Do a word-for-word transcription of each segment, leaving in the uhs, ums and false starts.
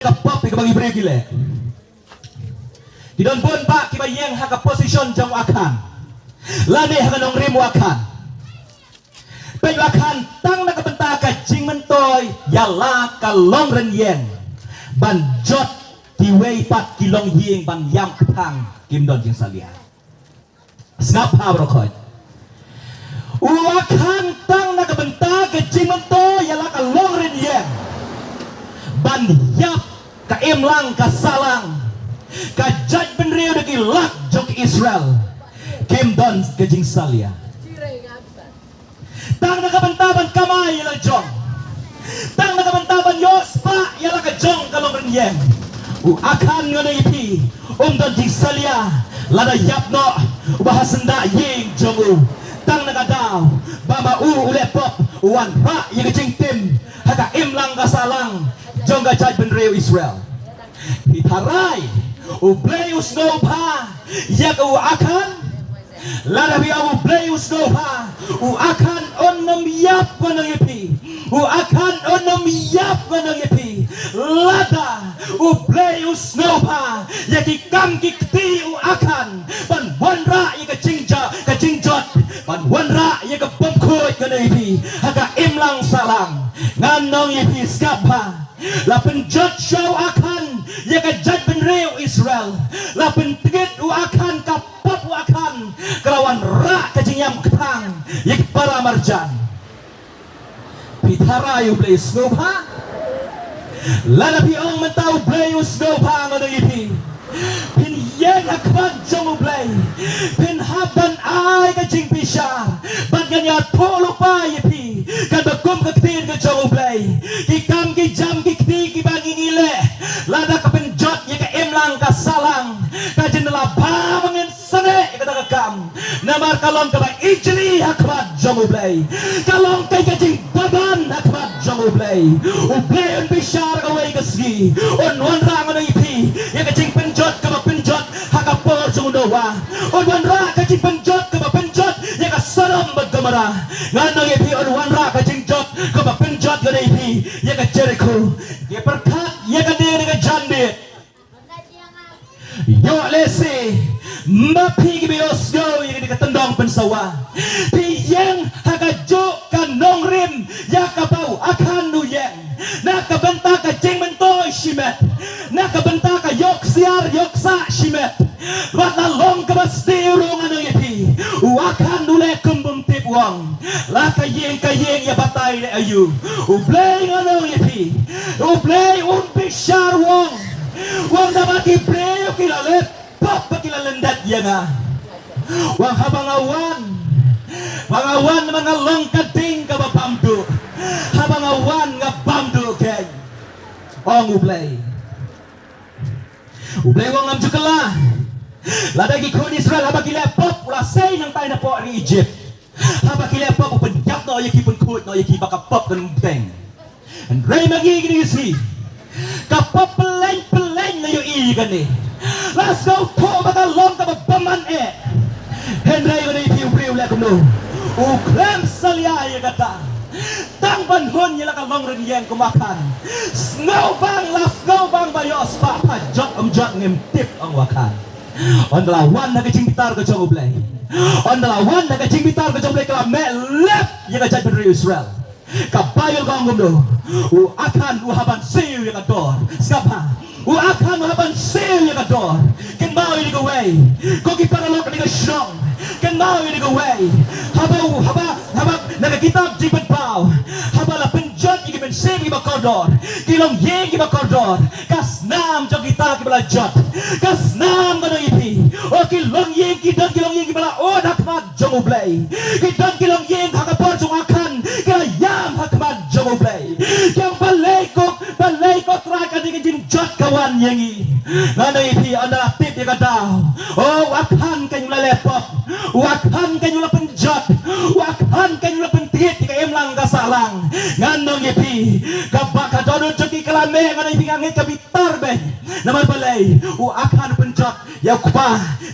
ka pop ïa kaba ki briew ki leh. Ki don bun bah kiba ïeng ha ka position jong u Akhan lane ha ka nongrim u Akhan. Peit u Akhan tang na ka bynta ka jingmyntoi ïa la ka longrynieng ban jot kiwei pat ki longïing ban ïam kthang kim don jingsalia. Sngap bha baroh khoit. U Akhan tang na ka bynta ka jingmyntoi ïa la ka longrynieng ban ïap ka imlang ka sahlang, ka jaitbynriew da ki lak jong ki Israel kim don ka jingsalia. Tang na ka bynta ban kamai ïa la jong, tang na ka bynta ban ïoh spah ïa la ka jong ka longrynieng, u Akhan ngan ong ïa phi um don jingsalia lada ïap noh uba ha syndah ïing jong u. Tang na ka daw ba ma u u leh pop u wanrah ïa ka jingtim ha ka imlang ka sahlang jong ka jaitbynriew Israel. Phi tharai U Blei u sngewbha ïa ka u Akhan? Lada phi ong U Blei u sngewbha, u Akhan un ym ïap, ngan ong ïa phi. U Akhan un ym ïap, ngan ong ïa phi. Lada U Blei u sngewbha ïa ki kam ki kti u Akhan ban wanrah ïa ka jingjot, ka jingjot, ban wanrah ïa ka bymkhuid, ngan ong ïa phi, ha ka imlang sahlang, ngan ong ïa phi, sngap bha. La pynjot sha u Akhan ïa ka jaitbynriew Israel. La pyntngit u Akhan, ka pop u Akhan ka la wanrah ka jingïam kthang ïa ki para marjan. Phi tharai U Blei u sngewbha? Lada phi ong mynta U Blei u sngewbha, ngan ong ïa phi, phin ïeng ha khmat jong U Blei, phin hap ban ai ka jingbishar. Bad ngan ïathuh lypa ïa phi, katba kum ka ktien ka jong U Blei, ki kam ki jam ki kti kiba ngi, ngi leh, lada ka pynjot ïa ka imlang ka sahlang, ka jin la bha ba ngin sangeh ïa kata ka kam. Namar ka long kaba ijli ha khmat jong U Blei. Ka long kai ka jingbaban ha khmat jong U Blei. U Blei un bishar kawei ka sngi. Un wanrah, ngan ong ïa phi, ïa ka jingpynjot kaba pynjot ha ka por jong u Noah. Un wanrah ka jingpynjot kaba pynjot ïa ka Sodom bad Gomorrah. Ngan ong ïa phi, un wanrah ka jingjot kaba pynjot, ngan ong ïa phi, ïa ka Jerikho. Ki pyrkhat ïa kane da ka janmiet. Ïoh lehse ma phi kiba ïohsngew ïa kane ka tyndong pynsawa, phi ïeng ha kajuh ka nongrim ïa kaba u Akhan u ïeng. Na ka bynta ka jingmyntoi shimet, na ka bynta ka ïoh ksiar ïoh ksah shimet. Wat la long kaba sniew ruh, ngan ong ïa phi, u Akhan u leh kum bym tip, u ong, la ka ïing ka ïing ïa batai leh aïu. U Blei, ngan ong ïa phi, U Blei un bishar, u ong, u ong, da ba ki briew ki la leh pop ba ki la lyndet ïa nga. U ong, haba nga wan, ba nga wan, ba nga long ka ding kaba bam duh. Haba nga wan nga bam duh keiñ, ong U Blei. U Blei u ong, ngam ju kylla. Lada ki khun Israel haba ki leh pop u la sei nangtai napoh ri Egypt. Haba ki leh pop u pynïap noh ïa ki, pynkhuid noh ïa ki ba ka pop kan bteng. Hynrei ma ngi kine ki sngi ka pop pyllein pyllein la ïohi ïa kane. La sngewthuh ba ka long kaba bymman eh. Hynrei kane phi, u briew u leh kumno? U khlem salia ïa kata. Tang ban hun ïa la ka longrynieng kum u Akhan. Sngewbang la sngewbang ba ïoh spah, pha jot ym jot ngim tip, ong u Akhan. Ynda la wan ha ka jingbitar ka jong U Blei, ynda la wan ha ka jingbitar ka jong U Blei, ka la meh lep ïa ka jaitbynriew Israel. Ka Baibl ka ong kumno? U Akhan u hap ban siew ïa ka dor. Sngap bha. U Akhan u hap ban siew ïa ka dor. Kynmaw ïa kawei, ko ki paralok na ka shong. Kynmaw ïa kawei. Haba u, haba, haba na ka kitab Jingpynpaw, haba la pynjot ïa ki mynsiem kiba kordor, ki longïing kiba kordor, ka snam jong kita kiba la jot, ka snam, ngan ong ïa phi, o, ki longïing, ki don ki longïing kiba la ud ha khmat jong U Blei. Ki don ki longïing ha ka por jong u Akhan ki la ïam ha khmat jong U Blei. Ki ong, balei ko, balei ko Trai, kane ka jingjot ka wan ïa ngi. Ngan ong ïa phi, ynda la tip ïa ka daw, o, u Akhan keiñ u la leh pop. U Akhan keiñ u la pynjot. U Akhan keiñ u la pyntngit ïa ka imlang ka sahlang. Ngan ong ïa phi, kaba ka dohnud jong ki ka la meh, ngan ong ïa phi, nga ngeit ka bitar beiñ. Namar balei? U Akhan u pynjot ïa u kpa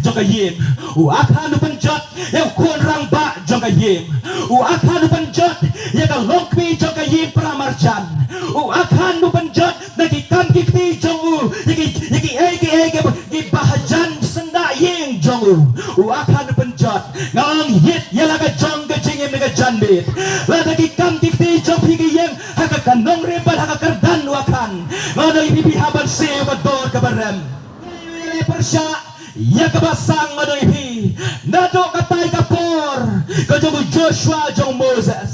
jong ka ïing. U Akhan u pynjot ïa u khun rangbah jong ka ïing. U Akhan u pynjot ïa ka longkmie jong ka ïing para marjan. U Akhan u pynjot na ki Kam ki kti jong u, ïa ki, ïa ki, eh, ki, eh, ki, ki ba hajan syndah ïing jong u. U Akhan u pynjot, nga ong ïit ïa la ka jong ka jingim ne ka janmiet. Lada ki kam ki kti jong phi ki ïeng ha ka, ka nongrim bad ha ka kyrdan u Akhan, nga ong ïa phi, phi hap ban siew ka dor kaba rem. Pyrshah ïa kaba sang, nga ong ïa phi, naduh katai ka por ka jong u Joshua jong u Moses.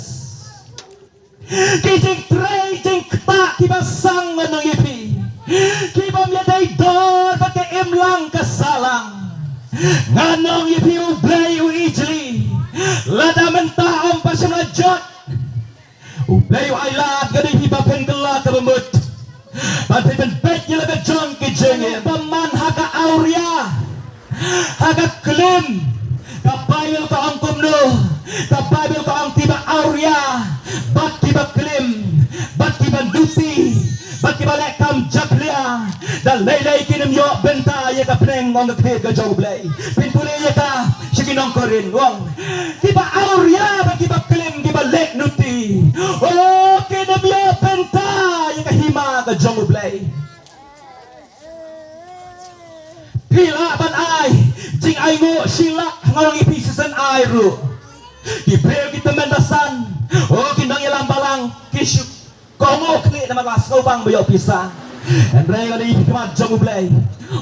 Ki jingtrei jingktah kiba sang, nga ong ïa phi, ki bym ïadei dor bad ka imlang ka sahlang. Nga ong ïa phi, U Blei u ijli. Lada mynta ym pat shym la jot, U Blei u ailad, nga ong ïa phi, ba phin kylla kaba mut. Ba phin pynbeit ïa la ka jong ka jingim. Bymman ha ka awria, ha ka klim. Ka Baibl ka ong kumno? Ka Baibl ka ong, kiba awria bad kiba klim bad kiba nuti bad kiba leh kam jakhlia, da lei lei kin ym ïoh bynta ïa ka bneng, ong ka ktien ka jong U Blei. Phin pule ïa ka sha ki nong Korinth, ong, kiba awria bad kiba klim, kiba leh nuti, oh, kin ym ïoh bynta ïa ka hima ka jong U Blei. Phi lah ban ai jingainguh shi lak, nga ong ïa phi, shisien ai ruh. Ki briew ki tymmen basan, oh, ki nongïalam balang ki shu kohnguh khlieh namar ba la sngewbang ba ïoh pisa. Hynrei nga ong ïa phi, ha khmat jong U Blei,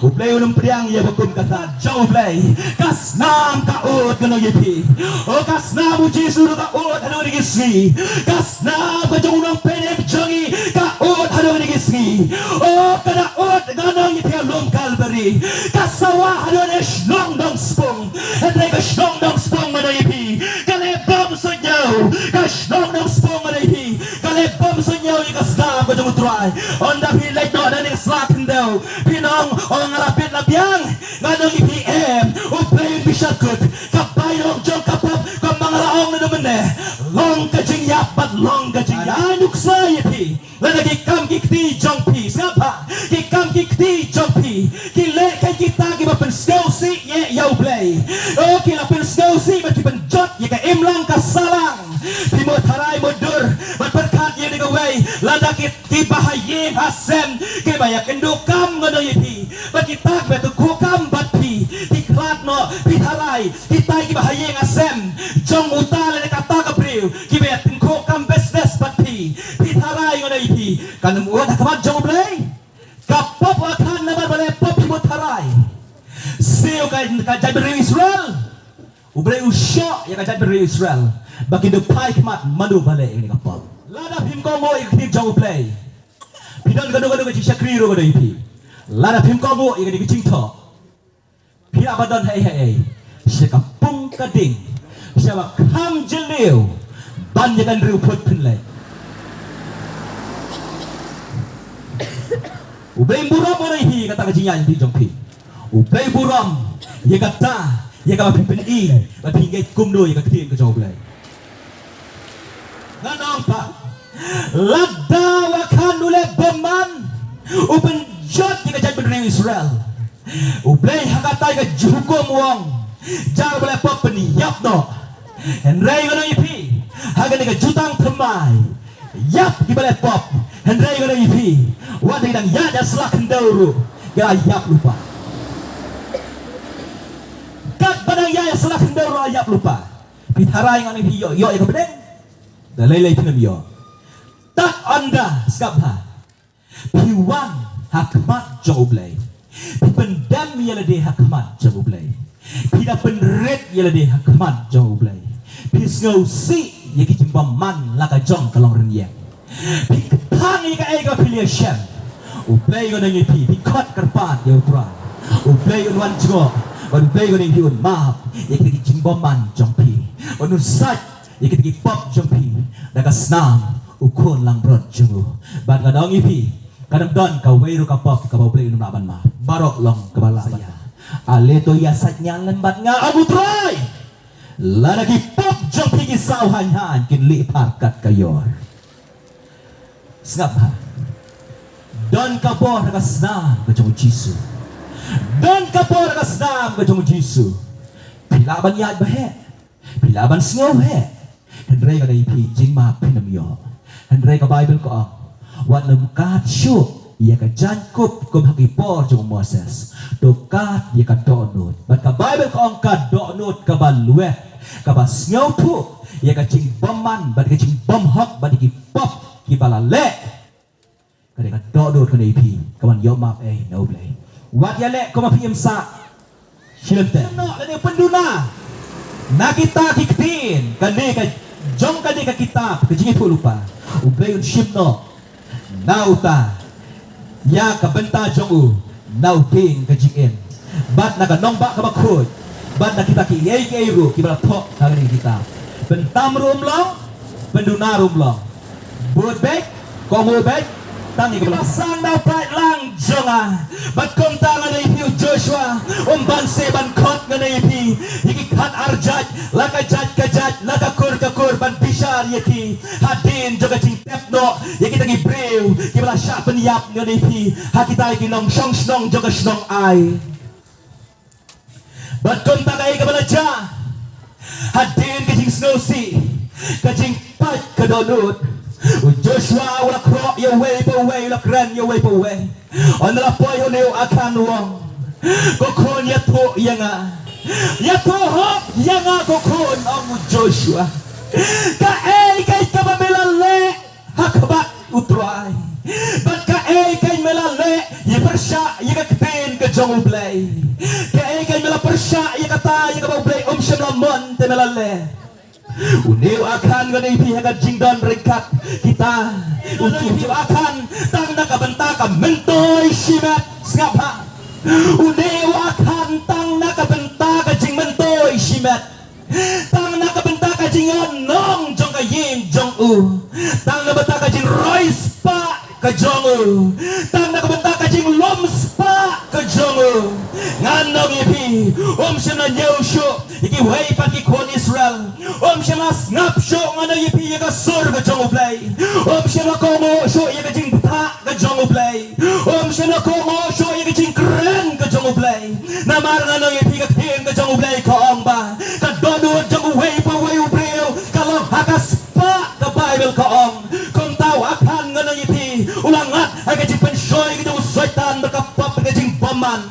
U Blei un ym pdiang ïa ba kum kata. Jong U Blei, ka snam ka ud, nga ong ïa phi. Oh, ka snam U Jisu ruh ka ud haduh kine ki sngi. Ka snam ka jong u Nongpynim jong ngi ka ud haduh kine ki sngi. Oh, ka da ud, nga ong ïa phi, ha lum Kalbari. Ka sawa haduh ne shnong Nongspung. Hynrei ka shnong Nongspung, nga ong ïa phi, ka leh bymsuidñiew. Ka shnong Nongspung, nga ong ïa phi, ka leh bymsuidñiew ïa ka snam ka jong U Trai. Ynda phi leit noh na kane ka sla khyndew, phin ong, oh, nga la bit la biang. Nga ong ïa phi, em, U Blei un bishar kut. Ka bainong jong ka pop, kumba nga la ong naduh mynne, long ka jingïap bad long ka jingïap. Ai nuksa ïa phi. Lada ki kam ki kti jong phi, sngap bha, ki kam ki kti jong phi ki leh kein kita kiba pynsngewsih ïa, ïa U Blei. Oh, ki la pynsngewsih bad ki pynjot ïa ka imlang ka sahlang. Phi mut tharai mut dur bad pyrkhat ïa kane kawei, lada ki, kiba ha ïing ha sem kiba ïakynduh kam, nga ong ïa phi, bad kita kiba tyngkhuh kam bad phi, ki khlad noh, phi tharai kita kiba ha ïing ha sem jong uta lane kata ka briew kiba ïatyngkhuh kam business bad phi, phi tharai, nga ong ïa phi, kan ym ud ha khmat jong U Blei. Ka pop u Akhan namar ba leh pop, phi mut tharai. Siew ka, ka jaitbynriew Israel. U Blei u shoh ïa ka jaitbynriew Israel ba kin da phai khmat mano ba leh ïa kane ka pop. Lada phim kohnguh ïa ka ktien jong U Blei, phi don kano kano ka jingshakri ruh, nga ong ïa phi, lada phim kohnguh ïa kane ka jingthoh, phi lah ban don haei haei, sha ka pung ka ding, sha ba kham jylliew ban ïakynriewphut phin leit. U Blei burom ïa phi, kata ka jingïaid jong phi. U Blei burom ïa kata, ïa kaba phi pyni ba phi ngeit kumno ïa ka ktien ka jong U Blei. Nga ong pat, lada u Akhan u leh bymman, u pynjot ïa ka jaitbynriew Israel, U Blei ha kata ka jinghukum u ong, jar ba leh pop pynïap noh. Hynrei nga ong ïa phi, ha kane ka jutang thymmai, ïap kiba leh pop. Hynrei nga ong ïa phi, wat dang ïaid ïa sla khyndew ruh ki la ïap lypa. Katba dang ïaid ïa sla khyndew ruh la ïap lypa. Phi tharai, nga ong ïa phi, ïoh, ïoh ïa ka bneng? Da lei lei phin ym ïoh. Tad ynda, sngap bha, phi wan ha khmat jong U Blei, phi pyndem ïa lade ha khmat jong U Blei, phi da pynrit ïa lade ha khmat jong U Blei, phi sngewsih ïa ki jingbymman la ka jong ka longrynïeng, phi kthang ïa kaei kaba phi la ïashem, U Blei, nga ong ïa phi, phi khot kyrpad ïa U Trai, U Blei un wan jngoh bad U Blei, nga ong ïa phi, un map ïa ki jingbymman jong phi, un, un sait ïa kita ki pop jong phi da ka snam u Khun langbrot jong u. Bad nga ong ïa phi, kan ym don kawei ruh ka pop kaba U Blei un ym lah ban map. Baroh long kaba lah ban map. Ale to ïa sait ñiang lem bad nga, ong U Trai. Lada ki pop jong phi ki saw haiñ haiñ, kin lih phar kat ka ïor. Sngap bha. Don ka bor ha ka snam ka jong U Jisu. Don ka bor ha ka snam ka jong U Jisu. Phi lah ban ïaid ba heh, phi lah ban sngew heh, hynrei ka dei phi jingmap phin ym ïoh. Hynrei ka Baibl ka ong, wat nym kad shuh ïa ka jaiñkup kum ha ki por jong u Moses. To kat ïa ka dohnud. Bad ka Baibl ka ong ka dohnud kaba luid, kaba sngewthuh ïa ka jingbymman bad ka jingbymhok bad ïa ki pop kiba la leh. Ka dei ka dohnud kane ïa phi, ka ban ïoh map ei na U Blei. Wat ïaleh kumba phi im sah. Shim te. Noh lane pynduna na kita ki ktien, kane ka jong kane ka kitab ka Jingïathuhlypa. U Blei un shim noh na uta ïa ka bynta jong u, na u dieng ka jingim, bad na ka nongbah kaba khuid, bad na kita kiei kiei ruh kiba la thoh ha kane ka kitab. Pyntam ruh um long, pynduna ruh um long. Bud beit, kohnguh beit, tang ïa kaba la sang da u paidlang jong nga. Bad kumta ngan ïa phi, u Joshua, um banse ban khot ngan ïa phi ïa ki khatar jait, la ka jait ka jait, la ka kur ka kur, ban bishar ïa ki hadien jong ka jingtep noh ïa kita ki briew kiba la shah pynïap ngan ïa phi ha kita ki nongshong shnong jong ka shnong Ai. Bad kumta kaei kaba la jia, hadien ka jingsngewsih, ka jingpait, ka dohnud, u Joshua u la khroh ïa uwei pa uwei, u la kren ïa uwei pa uwei. Ynda la poi une u Akhan u ong, ko khun ïathuh ïa nga, ïathuh hok ïa nga ko khun, ong u Joshua. Kaei kaei kaba me la leh ha khmat U Trai, bad kaei kaei me la leh ïa pyrshah ïa ka ktien ka jong U Blei. Kaei kaei me la pyrshah ïa kata ïa kaba U Blei um shym la mon te me la leh. Une u Akhan ngan ïa phi ha ka jingdon ryngkat kita. Une u Akhan tang na ka bynta ka myntoi shimet, sngap ha. Une u Akhan tang na ka bynta ka jingmyntoi shimet. Tang na ka bynta ka jingïohnong jong ka ïing jong u. Tang na bynta ka jingroi spah ka jong u. Tang na ka bynta ka jinglum spah ka jong u. Ngan ong ïa phi, um shym la ñiew shuh ïa kiwei pat ki khun Israel. Um shym la sngap shuh, ngan ong ïa phi, ïa ka sur ka jong U Blei. Um shym la kohnguh shuh ïa ka jingbthah ka jong U Blei. Um shym la kohnguh shuh ïa ka jingkren ka jong U Blei. Namar ngan ong ïa phi, ka ktien ka jong U Blei ka ong ba ka dohnud jong uwei pa uwei u briew ka long ha ka spah, ka Baibl ka ong. Kumta u Akhan, ngan ong ïa phi, u la ngat ha ka jingpynshoi ka jong u Soitan bad ka pop bad ka jingbymman.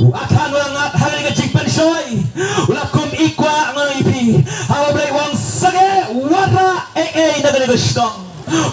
U Akhan u la ngat ha ka jingpynshoi. U la kum i kwah, ngan ong ïa phi. Haba U Blei u ong sangeh, wanrah ei ei na kane ka shnong,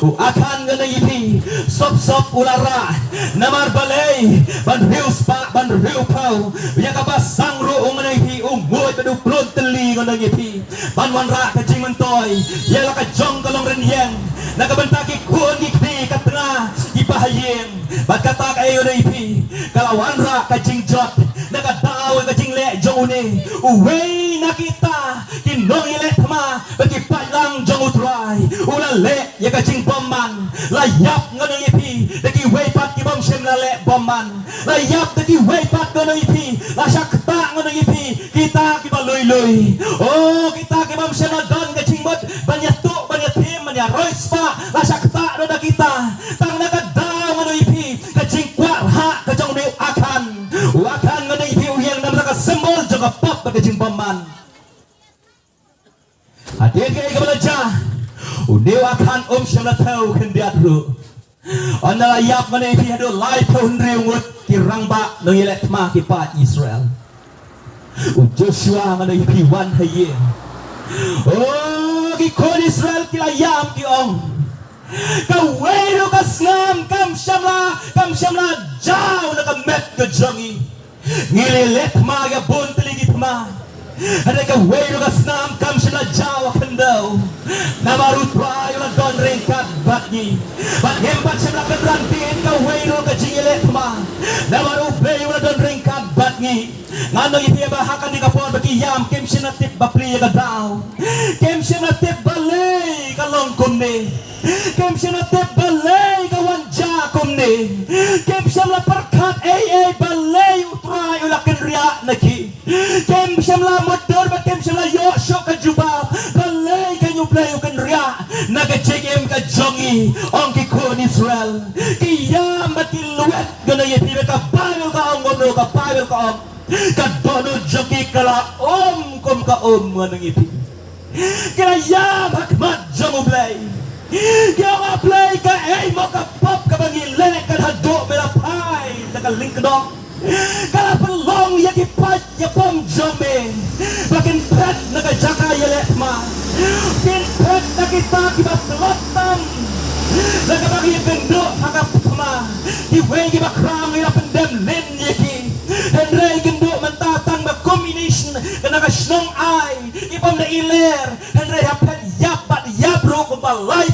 u Akhan, ngan ong ïa phi, sop sop u la rah. Namar balei ban riew spah, ban riew phew ïa kaba sang ruh, u, ngan ong ïa phi, u nguid bad u plun tylli, ngan ong ïa phi, ban wanrah ka jingmyntoi ïa la ka jong ka long rynïeng na ka bynta ki khun ki kti, ka tnga, ki bahaïing. Bad kata kaei, ngan ong ïa phi, ka la wanrah ka jingjot na ka daw ka jingleh jong une uwei na kita ki nongïaleh thma bad ki paidlang jong U Trai. U la leh ïa ka jingbymman. La ïap, ngan ong ïa phi, da kiwei pat ki bym shym la leh bymman. La ïap da kiwei pat, ngan ong ïa phi, la shah ktah, ngan ong ïa phi, kita kiba lui lui. Oh, kita ki bym shym la don ka jingmut ban ïathuh, ban ïathiem, ban ïaroi spah, la shah ktah ruh da kita. Tang na ka daw, ngan ong ïa phi, ka jingkwah rhah ka jong une u Akhan. U Akhan, ngan ong ïa phi, u ïeng namar ka symbol jong ka pop bad ka jingbymman. Hadien kaei kaba la jia, une u Akhan um shym la thew khyndiat ruh. Ynda la ïap, ngan ong ïa phi, haduh laiphew hynriew ngut ki rangbah nongïaleh thma ki paid Israel. U Joshua, ngan ong ïa phi, wan ha ïing. Oh, ki khun Israel ki la ïam, ki ong, kawei ruh ka snam kam shym la, kam shym la jaw na ka met ka jong ngi. Ngi la leh thma ïa bun tylli ki thma, hynrei kawei ruh ka snam kam shym la jaw ha khyndew. Namar U Trai u la don ryngkat bad ngi. Bad ngim pat shym la kynran beit kawei ruh ka jingïaleh thma, namar U Blei u la don ryngkat bad ngi. Ngan ong ïa phi ba ha kane ka por ba ki ïam, kim shym la tip bapli ïa ka daw. Kim shym la tip balei ka long kumne. Kim shym la tip balei ka wan jia kumne. Kim shym la pyrkhat ei ei balei U Trai u la kynriah na ki. Kim shym la mutdur bad kim shym la ïoh shuh ka jubab balei kane U Blei u kynriah na ka jingim ka jong ngi. Ong ki khun Israel, ki ïam bad ki luid, ngan ong ïa phi, ba ka Baibl ka ong kumno, ka Baibl ka ong, ka dohnud jong ki ka la um kum ka um, ngan ong ïa phi. Ki la ïam ha khmat jong U Blei. Ki ong, A Blei, kaei mo ka pop kaba ngi leh, ka haduh me la phai na ka lyngkdong? Ka la pynlong ïa ki paid ïa pom jong me ba kin phet na ka jaka ïaleh thma, kin phet na kita kiba tlot tam na kaba ngi ïakynduh ha ka thma. Kiwei kiba khraw ngi la pyndem lin ïa ki. Hynrei kynduh mynta tang ba kum ini sn-, na ka shnong Ai, i bym da i ler, hynrei ha phet ïap bad ïap ruh kumba lai